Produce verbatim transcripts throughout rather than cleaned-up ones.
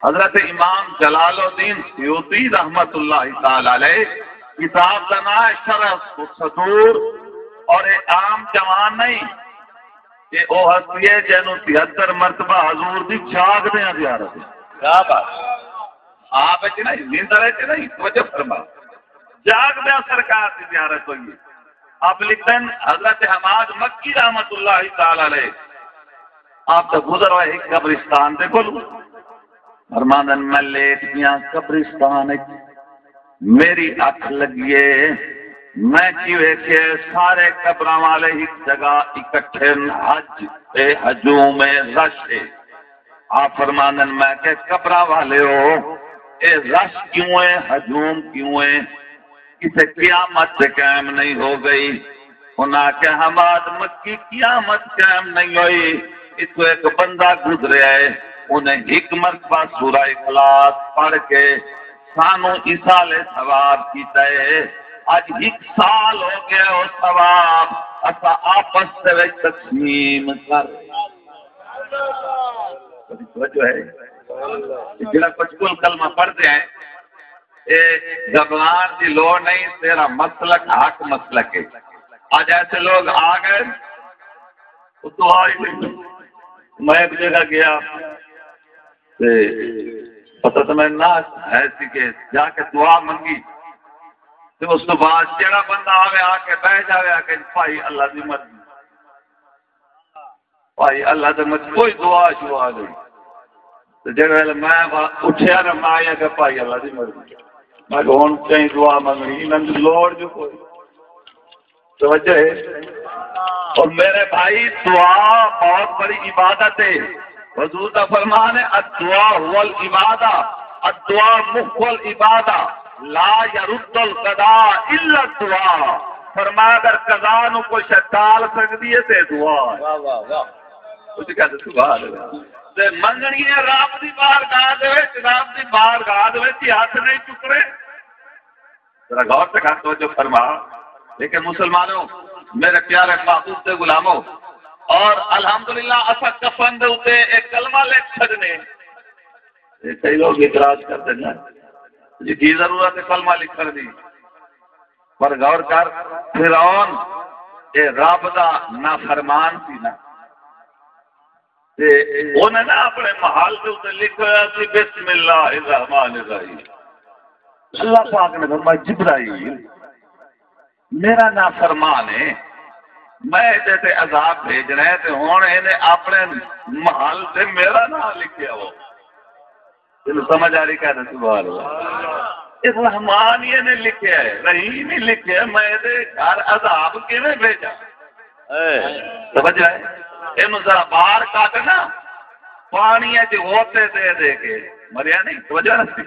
حضرت امام جلال الدین سیوطی رحمت اللہ تعالی علیہ، کتاب دا نام ہے شرح الصدور، اور اے عام جوان نہیں، اے او ہستی ہے جینوں تہتر مرتبہ حضور دی جاگدیاں زیارت ہے۔ کیا بات؟ خواب وچ نہیں، نیندر وچ نہیں، توجہ فرما۔ جاگدیاں سرکار دی زیارت ہوئی ہے۔ آپ لکھدن، حضرت حماد مکی رحمت اللہ تعالی علیہ، آپ دا گزر ہوئے ہک قبرستان دے کولوں۔ فرماندن، میں لیٹ ڳیاں قبرستان وچ، میری اکھ لڳی ہے، میں کی ویکھے سارے قبراں والے ہک جگہ اکٹھے ہن، حج اے، ہجوم اے، رش اے۔ آپ فرماندن، میں کہ قبراں والے ہو، اے رش کیوں ہے، ہجوم کیوں ہے؟ کسے قیامت تے قائم نہیں ہو گئی؟ انہاں آکھیا، حماد مکی، قیامت قائم نہیں ہوئی، اتھوں ایک بندہ گزریا ہے، انہیں ہک مرتبہ سورہ اخلاص پڑھ کے سانوں ایصال ثواب کیتا ہے۔ اج ہک سال ہو گیا، او ثواب اساں آپس دے وچ تقسیم کر۔ توجہ ہے؟ جڑا کچھ کل کلمہ پڑھتے ہیں، اے گھبران دی لوڑ نہیں، تیرا مسلک حق مسلک ہے۔ اج ایسے لوگ آ گئے، وہ دعا ہی نہیں۔ میں ایک جگہ گیا، تے پتہ تو میں نہ ہے سی کہ جا کے دعا منگی، تے اس تو بعد جڑا بندہ آوے، آ کے بہ جاوے، آ کے، بھائی، اللہ دی مرضی۔ بھائی، اللہ دے مت کوئی دعا شعا نہیں۔ تے جڑے ویلے میں وا-، اٹھیا نا، میں آیا کہ بھائی، اللہ دی مرضی۔ میں کہ ہن کہیں دعا منگنی، انہاں دی لوڑ جو کوئی۔ توجہ ہے؟ اور میرے بھائی، دعا بہت بڑی عبادت ہے۔ حضور دا فرمان ہے، "الدعاء هو العبادة، الدعاء مخ العبادة، لا يرد القضاء إلا الدعاء۔" فرمایا، اگر قضا نو کوئی شے ٹال سکدی ہے تے دعا ہے۔ واہ، واہ، واہ۔ کچھ کہہ دے، سبحان اللہ۔ تے منگنی ہے رب دی بارگاہ دے وچ، رب دی بارگاہ دے وچ ہی ہتھ نہیں چکنے۔ ذرا غور سے کر، توجہ فرما۔ لیکن مسلمانوں، میرے پیارے محبوب دے غلاموں، اور الحمدللہ اساں کفن دے اُتے ایک کلمہ لکھ چھڈنے۔ اے کئی لوگ اعتراض کردے نا، جی کی ضرورت ہے کلمہ لکھن دی؟ پر غور کر، فرعون اے رب دا نافرمان سی نا۔ تے انہیں نا اپنے محل دے اُتے لکھیا سی، "بسم اللہ الرحمن الرحیم۔" اللہ پاک نے فرمایا، "جبرائیل میرا نافرمان ہے، میں ایدے تے عذاب بھیجنا ہے، تے ہن انہیں اپنے محل تے میرا نام لکھیا ہو۔" تینوں سمجھ آ رہی کہ نہیں؟ سبحان اللہ۔ اے رحمان ہی نے لکھیا ہے، رحیم ہی لکھیا ہے، میں ایدے گھر عذاب کیویں بھیجاں؟ اے۔ سمجھ آئے؟ اینوں ذرا باہر کڈھ نا، پانی اچ غوطے دے دے کے، مریا نہیں، توجہ نہیں۔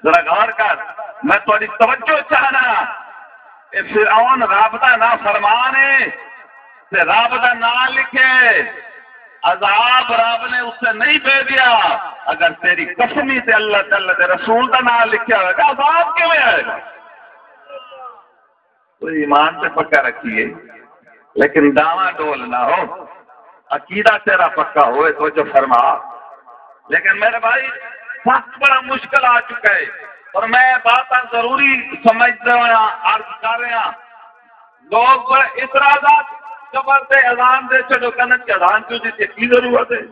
ذرا غور کر، میں تہاݙی توجہ چاہنا۔ اے فرعون رب دا نافرمان ہے، تے رب دا نام لکھے، عذاب رب نے اُتے نہیں بھیجیا۔ اگر تیری قسمی تے اللہ تعالیٰ دے رسول دا نام لکھیا ہوئے گا، عذاب کیویں آئے گا؟ کوئی ایمان تے پکا رکھیے، لیکن ڈاواں ڈول نہ ہو، عقیدہ تیرا پکا ہوئے، توجہ فرما۔ لیکن میرے بھائی، وقت بڑا مشکل آ چکا ہے، اور میں باتاں ضروری سمجھدا ہوا عرض کر رہا۔ لوگ بڑے اعتراضات، قبر تے اذان دے چھڈو، کنت کے اذان کیوں دی، کی ضرورت ہے؟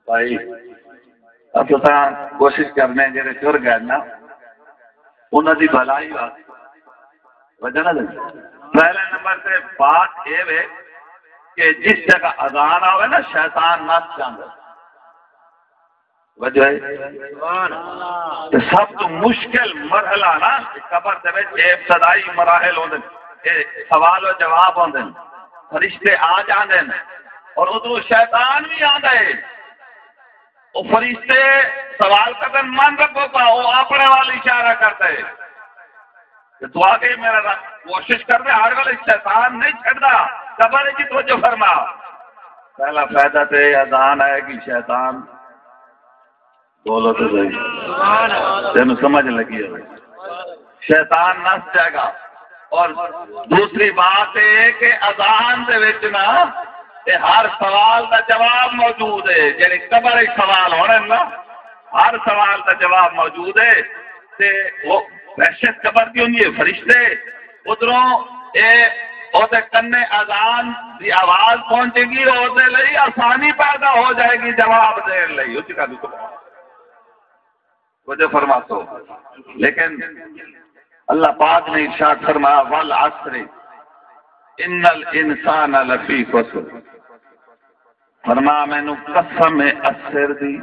بھائی، اساں تاں کوشش کرنے ہیں، جڑے ٹر گئے نا، انہاں دی بھلائی واسطے۔ وجہ نہ دے۔ پہلے نمبر تے بات اے وے کہ جس جگہ اذان آوے نا، شیطان نس جاندا۔ وجہ ہے؟ تے سب تو مشکل مرحلہ نا، قبر دے وچ اے ابتدائی مراحل ہوندے، اے سوال و جواب ہوندے، فرشتے آ جاندے، اور ادھروں شیطان بھی آندا ہے۔ او فرشتے سوال کردن، من ربک؟ او اپنے وال اشارہ کردا ہے۔ تے دعا کے میرا رب، کوشش کردے، ہر ویلے شیطان نہیں چھڈدا۔ قبر وچ توجہ فرما۔ پہلا فائدہ تے اذان آئے گی، شیطان، بولو تو صحیح۔ سبحان اللہ۔ تینوں سمجھ لگی ہوئے۔ شیطان نس جائے گا۔ اور دوسری بات یہ کہ اذان دے وچ نا تے ہر سوال دا جواب موجود ہے۔ جیڑھے قبر وچ سوال ہوندن نا، ہر سوال دا جواب موجود ہے۔ تے او دہشت قبر دی ہوندی ہے، فرشتے ادھروں اے اوندے کنے اذان دی آواز پہنچے گی، اوندے لئی آسانی پیدا ہو جائے گی جواب ݙیݨ لئی۔ اچ کر ݙیکھو۔ وجہ فرماؤ۔ لیکن اللہ پاک نے ارشاد فرمایا، "والعصر ان الانسان لفی خسر۔" فرمایا، "مینوں قسم ہے عصر دی،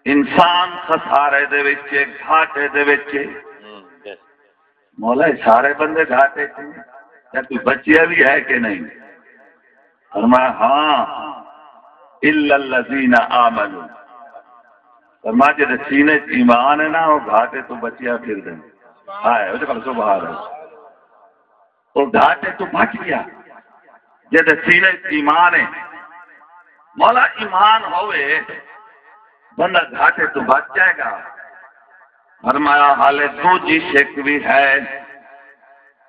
انسان خسارے دے وچ ہے، گھاٹے دے وچ ہے۔" مولا، سارے بندے گھاٹے چ ہیں، یا کوئی بچیا بھی ہے کہ نہیں؟ فرمایا، ہاں، الا الذین آمنوا۔ فرمایا، جیڑھے سینے چ ایمان ہے نا، وہ گھاٹے تو بچیا پھر دیں۔ ہائے، وہ تو سبحان اللہ۔ وہ گھاٹے تو بچ گیا۔ جیڑھے سینے چ ایمان ہے، مولا، ایمان ہوئے، بندہ گھاٹے تو بچ جائے گا۔ فرمایا، حالے دوجھی شک بھی ہے،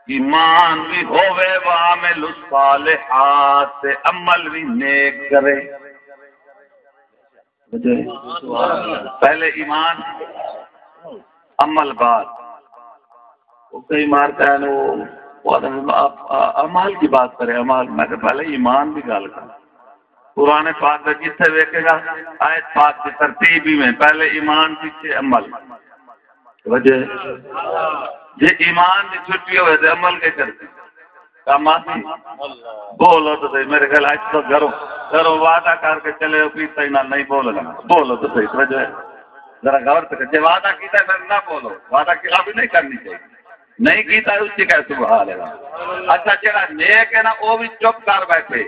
ایمان بھی ہووے، وعامل الصالحات، تے عمل بھی نیک کرے۔ پہلے ایمان، عمل بعد۔ وہ کئی مارتا ہے نا، وہ، وہ آدھا، آپ، آ-، اعمال کی بات کریں، اعمال۔ میں کہا، پہلے ایمان کی گل کر۔ قرآن پاک دا جتھے ویکھے گا، آیت پاک دی ترتیب ہی میں، پہلے ایمان، پچھے عمل۔ وجہ، جے ایمان دی چھٹی ہوئے تے عمل کے کرسی؟ کم آسی؟ بولو تو صحیح، میرے خیال اچ تو گھروں، گھروں وعدہ کر کے چلے ہو، پیسہ ہی نال نہیں بولنا۔ بولو تو صحیح، وجہ ہے۔ ذرا غور سے، جے وعدہ کیتا ہے پھر نہ بولو، وعدہ خلافی نہیں کرنی چاہیے۔ نہیں کیتا ہے، اس کی کیا سبحان ہے۔ اچھا، جڑا نیک ہے نا، وہ بھی چپ کر بیٹھے۔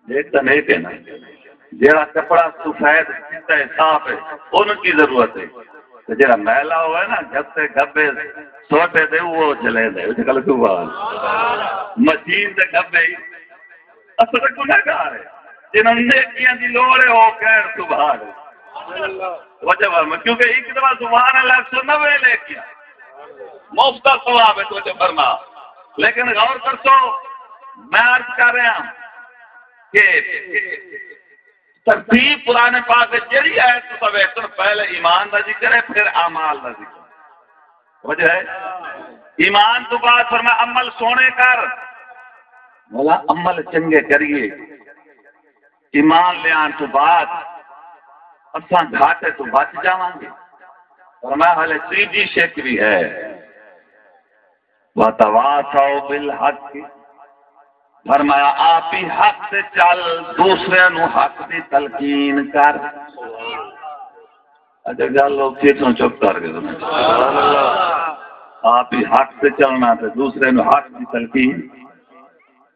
نیک تاں نیک ہے نا، جیڑھا کپڑا سفید، چٹا ہے، صاف ہے، انہوں کی ضرورت ہے۔ تے جیڑھا میلا ہوئے نا، گھتے گھبے سوٹے دے، وہ جلے دے، وہ جلے دے۔ مسجد دے گھبے ہی اصل گنہگار ہے، جنہاں نیکیاں دی لوڑ ہے، وہ کہن سبحان اللہ۔ وجہ فرما، کیونکہ ایک دفعہ سبحان اللہ سننا وہ لے کیا مفت ثواب ہے، وجہ فرما۔ لیکن غور کرسو، میں عرض کر رہا ہوں کہ ترتیب قرآن پاک وچ جیڑھی آیت تساں ویکھو، پہلے ایمان دا ذکر ہے، پھر اعمال دا ذکر۔ وجہ ہے، ایمان تو بعد فرمایا، "عمل سوہݨے کر۔" مولا، عمل چنگے کریے، ایمان لیان تو بعد اساں گھاٹے تو بچ جاواں گے۔ فرمایا، حالے تیجھی شک بھی ہے۔ وتواصوا بالحق، فرمایا، آپ ہی حق تے چل، دوسرے نو حق دی تلقین کر۔ اچھا، گل اوکھی، توں چپ کر کے سن۔ آپ ہی حق تے چلنا تے دوسرے نو حق دی تلقین۔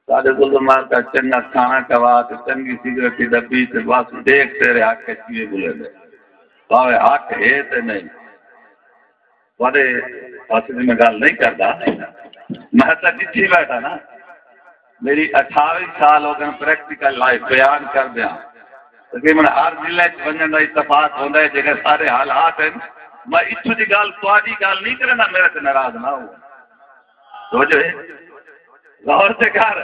ساݙے کول تاں مارکا چنڳا کھاݨا کھوا تے چنڳی سگریٹ دی ڈبی تے بس ݙیکھ تیرے حق اچ کیویں ٻلیندے۔ بھاویں حق ہے تے نہیں۔ تہاݙے پاسے دی میں ڳالھ نہیں کردا۔ میں تاں ݙٹھی ٻیٹھا نا۔ میری اٹھاوی سال ہو ڳئے پریکٹیکل لائف بیان کردیاں۔ تقریباً ہر ضلع اچ ونڄݨ دا اتفاق ہوندا ہے، جیکر سارے حالات ہن۔ میں اتھوں دی ڳالھ، تہاݙی ڳالھ نہیں کریندا، میرے تے ناراض نہ ہو۔ توجہ ہے؟ غور تے کر۔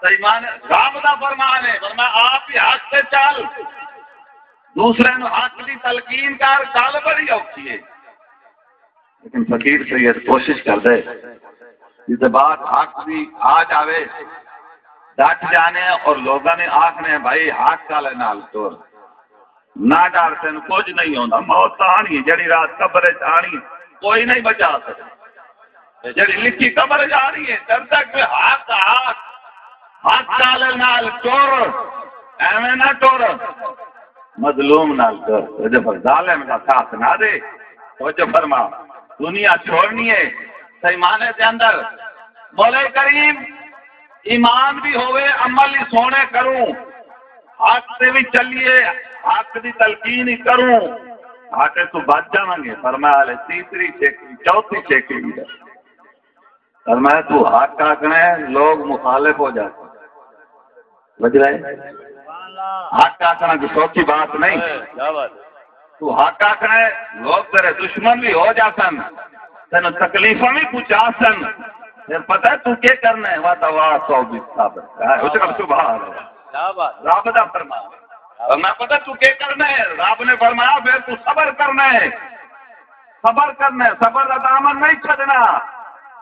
تے ایمان، رب دا فرمان ہے، فرمایا، آپ ہی حق تے چل، دوسرے نو حق دی تلقین کر۔ گل بڑی اوکھی ہے، لیکن فقیر سید کوشش کردے، جس بات حق دی آ جاوے، ڈٹ جانے اور لوگاں نے آکھنے، بھائی، حق والے نال ٹر۔ نہ ڈر، تینوں کجھ نہیں ہوندا۔ موت تاں آنی ہے، جیڑھی رات قبر وچ آنی، کوئی نہیں بچا سکدا۔ تے جیڑھی لکھی قبر وچ آنی ہے، جب تک میں حق، حق، حق والے نال ٹر، ایویں نہ ٹر، مظلوم نال ٹر۔ توجہ فرما، ظالم دا ساتھ نہ دے۔ توجہ فرما، دنیا چھوڑنی ہے، صحیح معنی دے اندر۔ مولا کریم، ایمان بھی ہوئے، عمل ہی سوہݨے کروں، حق تے بھی چلیے، حق دی تلقین ہی کروں، گھاٹے تو بچ جاواں گے۔ فرمایا، حالے تیسری شیخی، چوتھی شیخی بھی ہے۔ فرمایا، تو حق آکھنا ہے، لوگ مخالف ہو جاتے۔ وجہ ہے؟ حق آکھنا کوئی سوکھی بات نہیں۔ کیا بات ہے؟ تو حق آکھنا ہے، لوگ تیرے دشمن بھی ہو جاسن، تینوں تکلیفاں بھی پہنچاسن، پھر پتہ ہے تو کیا کرنا ہے؟ وتواصوا بالصبر۔ ہاں، اس کا سبحان اللہ۔ کیا بات ہے۔ رب دا فرمان۔ اور میں پتہ تو کیا کرنا ہے؟ رب نے فرمایا پھر تو صبر کرنا ہے۔ صبر کرنا ہے، صبر دا دامن نہیں چھڈنا۔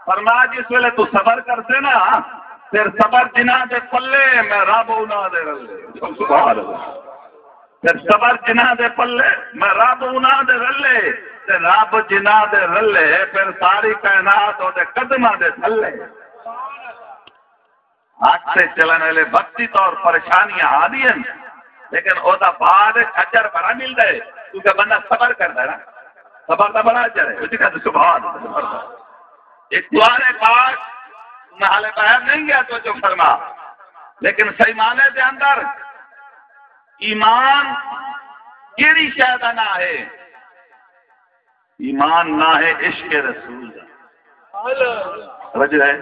فرمایا جس ویلے تو صبر کرسیں نا، پھر صبر جنہاں دے پلے میں رب انہاں دے رلے۔ سبحان اللہ۔ پھر صبر جنہاں دے پلے، میں رب انہاں دے رلے، تے رب جنہاں دے رلے، پھر ساری کائنات اوندے قدماں دے تھلے۔ حق تے چلݨ ویلے وقتی طور پریشانیاں آندیاں، لیکن او دا بعد اچ اجر بڑا ملدا ہے، کیونکہ بندہ صبر کردا ہے نا، صبر دا بڑا اجر ہے۔ اچ کہہ سبحان اللہ۔ ایک قرآن پاک، میں حالے باہر نہیں گیا، توجہ فرما، لیکن صحیح معنی دے اندر ایمان کیڑی شے دا ناں ہے؟ ایمان ناں ہے عشق رسول دا۔ توجہ ہے؟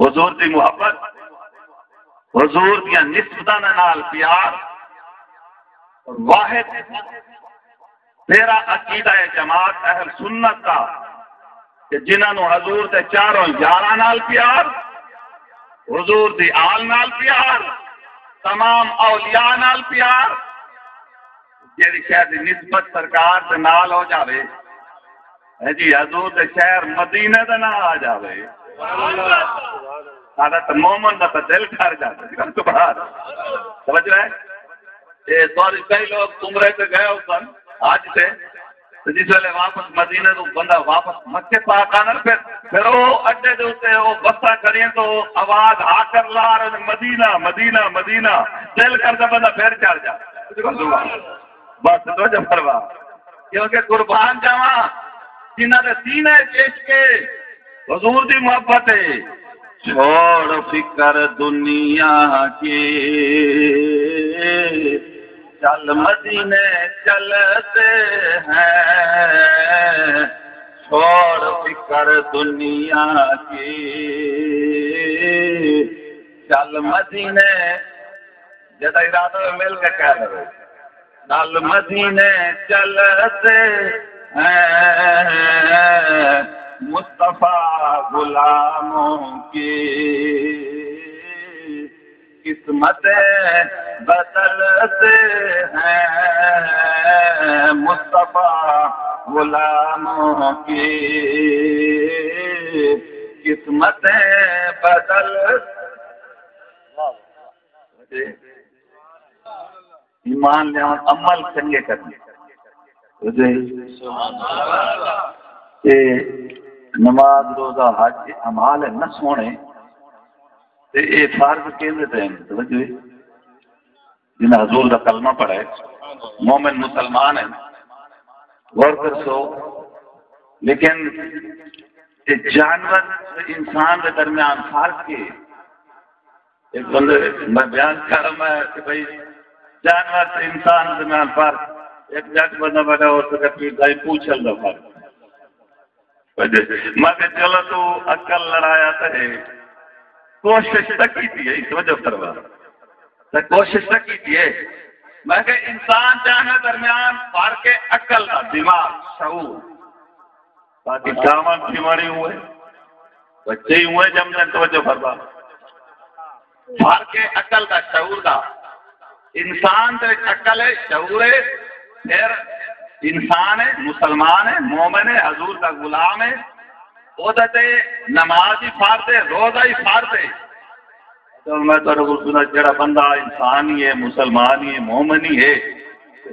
حضور دی محبت، حضور دیاں نسبتاں دے نال پیار، واحد تیرا عقیدہ جماعت اہل سنت دا کہ جنہاں نوں حضور دے چاروں یاراں نال پیار، حضور دی آل نال پیار، تمام اولیاء نال پیار، جیڑھی شے دی نسبت سرکار دے نال ہو جاوے، ہے جی، حضور دے شہر مدینے دا ناں آ جاوے، ساڈا تے مومن دا تے دل ٹھر جاوے۔ سبحان اللہ۔ توجہ ہے؟ اے سوری، کئی لوگ عمرے تے گئے ہوسن حج تے، تے جس ویلے واپس مدینے توں بندہ واپس مکے پاک آندا نا، پھر، پھر او اڈے دے اتے او بساں کھڑیاں تے او آواز ہاکر لا رہے نے، "مدینہ، مدینہ، مدینہ۔" دل کردا بندہ پھر چڑھ جا۔ بس توجہ فرما، کیونکہ قربان جاواں جنہاں دے سینے اچ عشق ہے، حضور دی محبت ہے۔ چھوڑ فکر دنیا کی، چل مدینے چلتے ہیں، چھوڑ فکر دنیا کی، چل مدینے، جدا ارادہ ہوئے مل کے کہہ لو، چل مدینے چلتے ہیں، مصطفیٰ غلاموں کی قسمتیں بدلتے ہیں، مصطفیٰ غلاموں کی قسمتیں بدلتے۔ ایمان لیاون، عمل چنگے کرݨے۔ تے نماز، روزہ، حج، اے اعمال ہن نہ سوہݨے، تے اے فرض کیندے تے ہن؟ توجہ ہے؟ جنہاں حضور دا کلمہ پڑھا ہے، مومن مسلمان ہن، غور کرسو۔ لیکن اے جانور تے انسان دے درمیان فرق کیا ہے؟ ایک بندے، میں بیان کر رہا ہوں کہ بھائی، جانور تے انسان دے درمیان فرق۔ ایک جٹ بندہ بیٹھا ہو سکے، پیر دائی پوچھل دا فرق۔ میں کہ چلو تو عقل لڑایا تے ہے، کوشش تاں کیتی ہے، توجہ فرما، تے کوشش تاں کیتی ہے۔ میں کہ انسان جانور درمیان فرق ہے عقل دا، دماغ، شعور۔ باقی کاوݨ تھیوݨ ہی ہوئے، بچے ہی ہوئے ڄمدن، توجہ فرما۔ فرق ہے عقل دا، شعور دا۔ انسان دے وچ عقل ہے، شعور ہے، پھر انسان ہے، مسلمان ہے، مومن ہے، حضور دا غلام ہے، اوندے تے نماز ہی فرض ہے، روزہ ہی فرض ہے۔ تے میں تہاݙے کول پچھدا، جیڑھا بندہ انسان ہی ہے، مسلمان ہی ہے، مومن ہی ہے،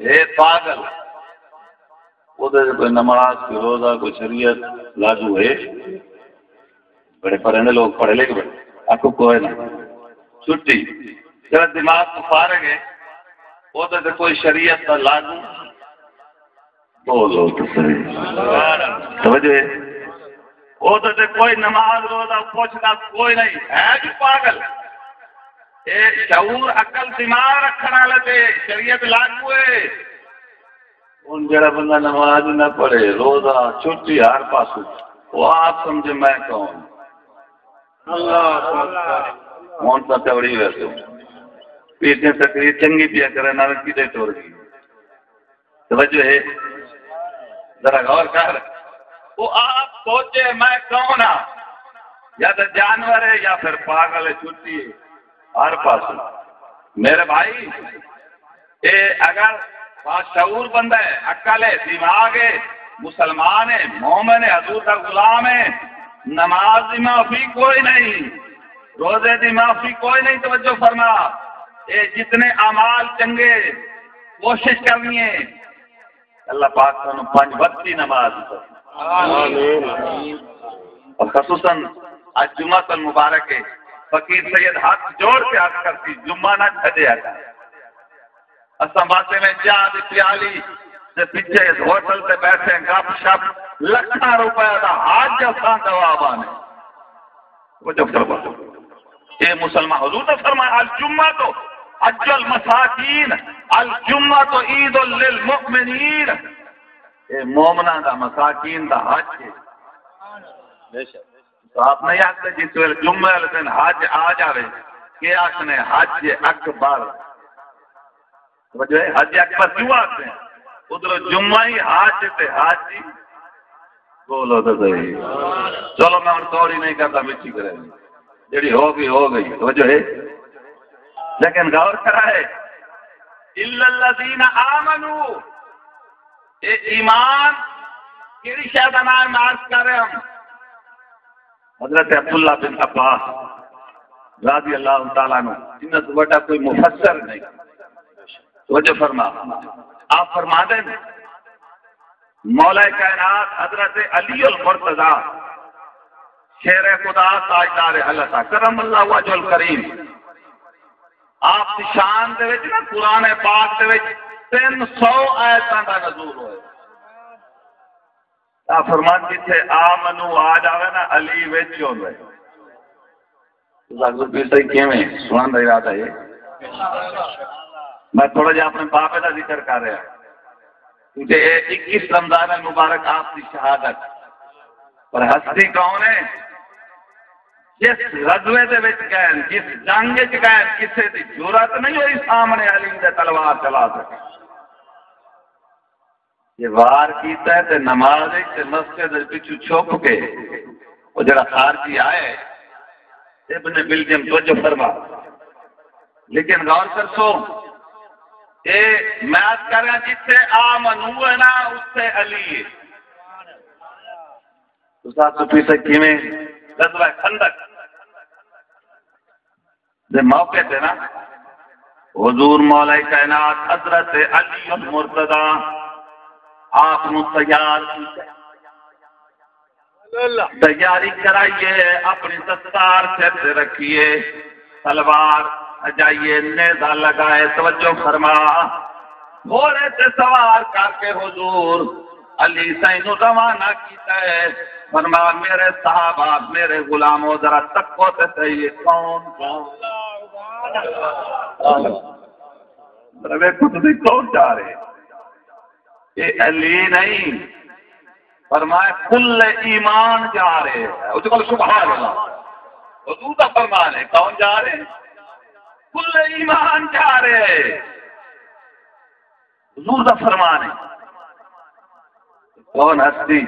ہے پاگل، اوندے تے کوئی نماز، کوئی روزہ، کوئی شریعت لاگو ہے؟ بڑے پڑھے نے لوگ، پڑھے لکھ بڑے، آکھو کوئی نہ۔ چھٹی۔ جیڑھا دماغ توں فارغ ہے، اوندے تے کوئی شریعت دا لاگو؟ بولو تے صحیح۔ توجہ ہے؟ اوندے تے کوئی نماز، روزہ پچھدا کوئی نہیں، ہے جو پاگل۔ اے شعور، عقل، دماغ رکھݨ والے تے شریعت لاگو ہے۔ ہن جیڑھا بندہ نماز نہ پڑھے، روزہ، چھٹی ہر پاسوں، او آپ سمجھے میں کون؟ اللہ اکبر۔ ہن تاں توڑی ویسے۔ پیچھے تقریر چنگی پیا کرے، نہ کدے ٹر گئی۔ توجہ ہے؟ ذرا غور کر۔ او آپ سوچے میں کون ہاں؟ یا تو جانور ہے یا پھر پاگل ہے، چھٹی ہے ہر پاسوں۔ میرے بھائی، اے اگر باشعور بندہ ہے، عقل ہے، دماغ ہے، مسلمان ہے، مومن ہے، حضور دا غلام ہے، نماز دی معافی کوئی نہیں، روزے دی معافی کوئی نہیں۔ توجہ فرما، اے جتنے اعمال چنگے کوشش کرنی ہے، اللہ پاک سانوں پنج وقت دی نماز دی توفیق۔ آمین۔ اور خصوصاً اڄ جمعہ المبارک ہے، فقیر سید ہتھ جوڑ کے عرض کرسی، جمعہ نہ چھڈیا کر۔ اساں باتیں میں چاہ دی پیالی تے پچھے ہوٹل تے بیٹھے گپ شپ، لکھاں روپے دا حج اساں گوا بانے۔ توجہ فرما۔ اے مسلمان، حضور دا فرمان، الجمعہ تو حج المساکین، الجمعہ تو عید للمؤمنین۔ اے مومناں دا، مساکین دا حج ہے۔ بے شک۔ تو آپ نہیں آکھدے جس ویلے جمعے والے دن حج آ جاوے، کہ آکھنے حج اکبر۔ توجہ ہے، حج اکبر کیوں آکھدے ہیں؟ ادھر جمعہ ہی حج تے حاجی۔ بولو تو صحیح۔ چلو میں ہن کوڑی نہیں کردا، مٹھی کرے۔ جڑی ہو گئی، ہو گئی۔ توجہ ہے؟ لیکن غور کرائے، الا الذین آمنوا، اے ایمان کیڑی شے دا نام ہے؟ میں عرض کر رہا ہوں، حضرت عبداللہ بن عباس رضی اللہ تعالیٰ عنہ، انہاں توں وڈا کوئی مفسر نہیں۔ توجہ فرما، آپ فرما دے، مولا کائنات حضرت علی المرتضی، شیر خدا، تاجدار حلقہ، کرم اللہ وجہ الکریم، آپ دی شان دے وچ نا، قرآن پاک دے وچ تین سو آیتاں دا نزول ہوئے۔ آ فرمان جتھے آمنو آ جاوے نا، علی وچ ہوندے۔ تساں آکھو پیر صاحب کیویں؟ سنڑن دا ارادہ ہے۔ میں تھوڑا جہا اپنے بابے دا ذکر کر رہا، کیونکہ اے اکیس رمضان المبارک آپ دی شہادت۔ پر ہستی کون ہے؟ جس غزوے دے وچ گئے، جس جنگ وچ گئے، کسے دی جرات نہیں ہوئی سامنے علی دے تلوار چلا سکے۔ جے وار کیتا ہے تے نماز وچ تے مسجد وچ پچھوں چھپ کے، او جڑا خارجی آئے، ابن ملجم، توجہ فرما۔ لیکن غور کرسو، اے میں عرض کر رہا، جتھے آمنو ہے نا، اتھے علی ہے۔ تساں آکھو پیر صاحب کیویں؟ غزوہ خندق دے موقع تے نا، حضور مولا کائنات حضرت علی المرتضی آپ نو تیار کیتے، تیاری کرائیے، اپنی دستار سر تے رکھیے، تلوار سجائیے، نیزہ لگائے۔ توجہ فرما، گھوڑے تے سوار کر کے حضور علی سائیں نو روانہ کیتا ہے۔ فرمایا، میرے صحابہ، میرے غلامو، ذرا تکو تے صحیح، کون کون؟ ذرا ویکھو تے صحیح، کون جا رہے؟ اے علی نہیں، فرمایا، کل ایمان جا رہے۔ اچ بول، سبحان اللہ۔ حضور دا فرمان ہے، کون جا رہے؟ کل ایمان جا رہے۔ حضور دا فرمان ہے۔ کون ہستی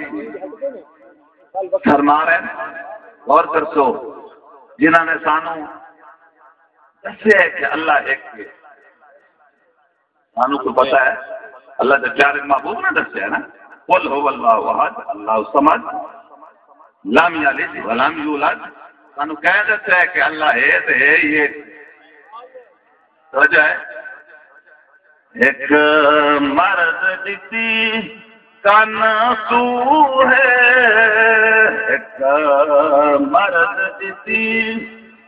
فرما رہے ہیں؟ غور کرسو، جنہاں نے سانو دسیا ہے کہ اللہ ایک ہے۔ سانو کو پتہ ہے، اللہ دے پیارے محبوب نے دسیا ہے نا، "قل هو الله احد، الله الصمد، لم يلد ولم يولد۔" سانو کہہ دسیا ہے کہ اللہ ہے تے ہے ہی ایک۔ توجہ ہے؟ ہک مرد ݙتی کن سو ہے، ہک مرد ݙتی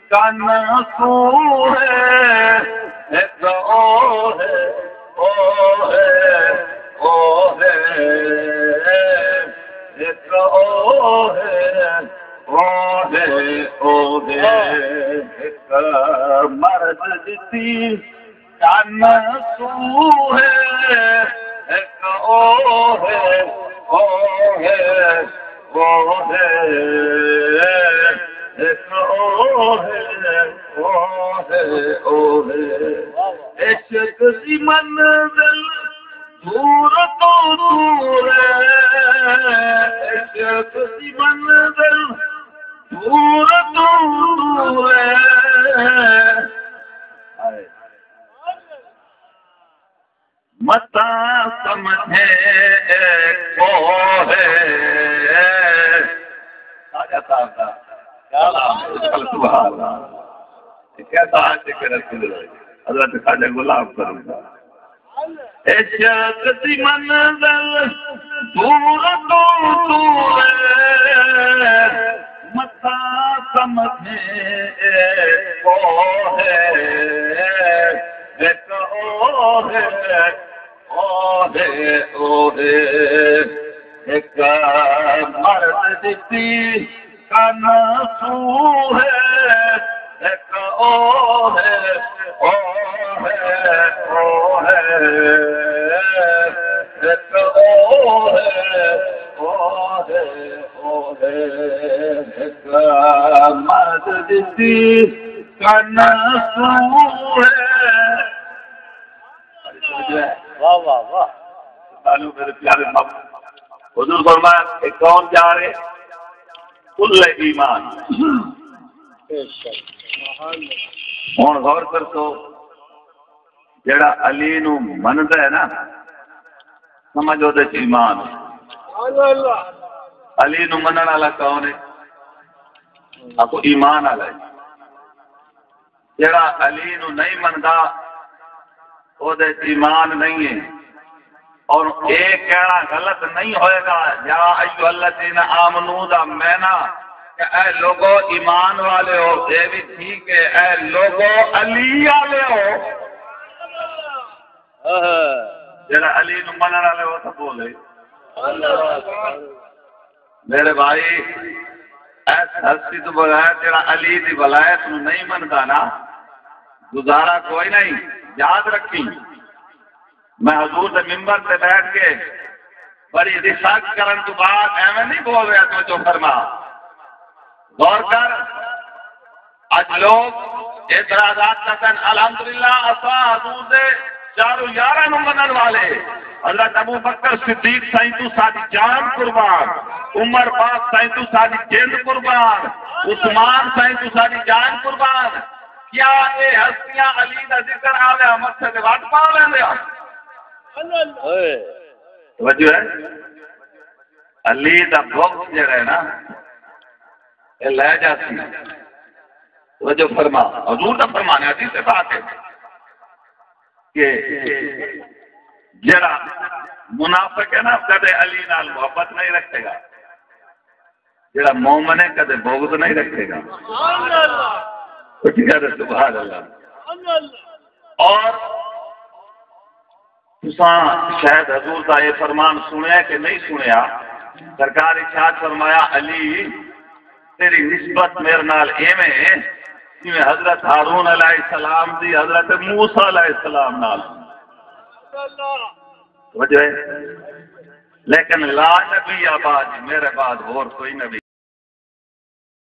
کن سو ہے، ہک او ہے، او ہے، او ہے، ہک او ہے، او ہے، او ہے، ہک مرد ݙتی کن سو ہے، ہک او ہے، او ہے، او ہے، ہک او ہے، او ہے، او ہے۔ عشق دی منزل دور توں دور ہے، عشق دی منزل دور توں دور ہے، متاں سمجھے اے کوہ ہے۔ خواجہ صاحب دا کلام ہے۔ سبحان اللہ۔ اے کیسا عاشق رسول ہے؟ حضرت خواجہ غلام فرید۔ عشق دی منزل دور توں دور ہے، متاں سمجھے اے کوہ ہے، ہک اوہ ہے، اوہ ہے، اوہ ہے، ہک مرد ݙتی کن سو ہے، ہک او ہے، او ہے، او ہے، ہک او ہے، او ہے، او ہے، ہک مرد ݙتی کن سو ہے۔ واہ، واہ، واہ۔ سانوں میرے پیارے محبوب حضور فرمایا کہ کون جا رہے؟ کل ایمان۔ بے شک۔ ہݨ غور کر تو، جڑا علی نو مندا ہے نا، سمجھ اودے چ ایمان ہے۔ سبحان اللہ۔ علی نو منن والا کون ہے؟ آکھو ایمان والا ہے۔ جڑا علی نو نہیں مندا، اودے چ ایمان نہیں ہے۔ اور اے کہنا غلط نہیں ہوئے گا، یا ایھا الذین آمنو دا معنی کہ اے لوگو ایمان والے ہو، اے بھی ٹھیک ہے، اے لوگو علی والے ہو۔ جڑا علی نو منن والے ہو تو بولے۔ میرے بھائی، ایس ہستی تو بغیر جڑا علی دی ولایت نو نہیں مندا نا، گزارا کوئی نہیں۔ یاد رکھی، میں حضور دے ممبر تے بیٹھ کے بڑی ریسرچ کرن تو بعد ایویں نہیں بول رہا، توجہ فرما، غور کر۔ اڄ لوگ اعتراضات کردن، الحمدللہ اساں حضور دے چاروں یاراں نوں منن والے، حضرت ابو بکر صدیق سائیں توں ساݙی جان قربان، عمر پاک سائیں توں ساݙی جند قربان، عثمان سائیں توں ساݙی جان قربان۔ کیا اے ہستیاں علی دا ذکر آوے متھے تے وٹ پا لیندے ہن؟ اوئے۔ توجہ ہے؟ علی دا بغض جڑا ہے نا، اے لے جاسی۔ توجہ فرما، حضور دا فرمان ہے، حدیث پاک ہے کہ جڑا منافق ہے نا، کدے علی نال محبت نہیں رکھے گا، جڑا مومن ہے کدے بغض نہیں رکھے گا۔ سبحان اللہ۔ اٹھ کر سبحان اللہ۔ سبحان اللہ۔ اور تساں شاید حضور دا اے فرمان سنیا کہ نہیں سنیا، سرکار ارشاد فرمایا، علی، تیری نسبت میرے نال ایویں ہے جویں حضرت ہارون علیہ السلام دی حضرت موسیٰ علیہ السلام نال۔ توجہ ہے؟ لیکن لا نبی بعدی، میرے بعد ہور کوئی نبی